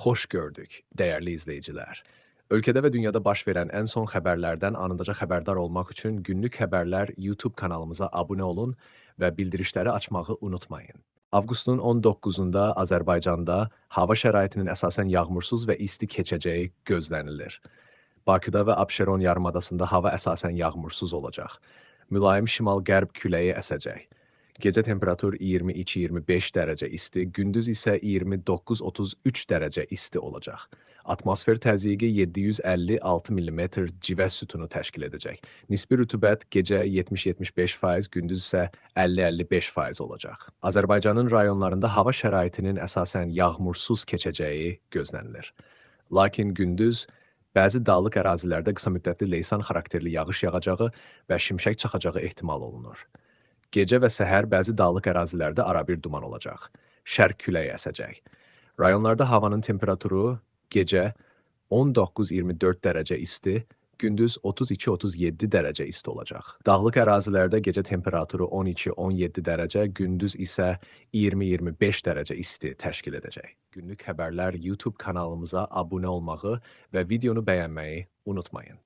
Xoş gördük, dəyərli izləyicilər. Ölkədə və dünyada baş verən ən son xəbərlərdən anındaca xəbərdar olmaq üçün Günlük Xəbərlər YouTube kanalımıza abunə olun və bildirişləri açmağı unutmayın. Avqustun 19-da Azərbaycanda hava şəraitinin əsasən yağmursuz və isti keçəcəyi gözlənilir. Bakıda və Abşeron yarımadasında hava əsasən yağmursuz olacaq. Mülayim şimal-qərb küləyi əsəcək. Gecə temperatur 22-25 dərəcə isti, gündüz isə 29-33 dərəcə isti olacaq. Atmosfer təzyiqi 756 mm civə sütunu təşkil edəcək. Nisbi rütubət gecə 70-75%, gündüz isə 50-55% olacaq. Azərbaycanın rayonlarında hava şəraitinin əsasən yağmursuz keçəcəyi gözlənilir. Lakin gündüz bəzi dağlıq ərazilərdə qısa müddətli leysan xarakterli yağış yağacağı və şimşək çaxacağı ehtimal olunur. Gecə və səhər bəzi dağlıq ərazilərdə arabir duman olacaq. Şərq küləyi əsəcək. Rayonlarda havanın temperaturu gecə 19-24 dərəcə isti, gündüz 32-37 dərəcə isti olacaq. Dağlıq ərazilərdə gecə temperaturu 12-17 dərəcə, gündüz isə 20-25 dərəcə isti təşkil edəcək. Günlük Xəbərlər YouTube kanalımıza abunə olmağı və videonu bəyənməyi unutmayın.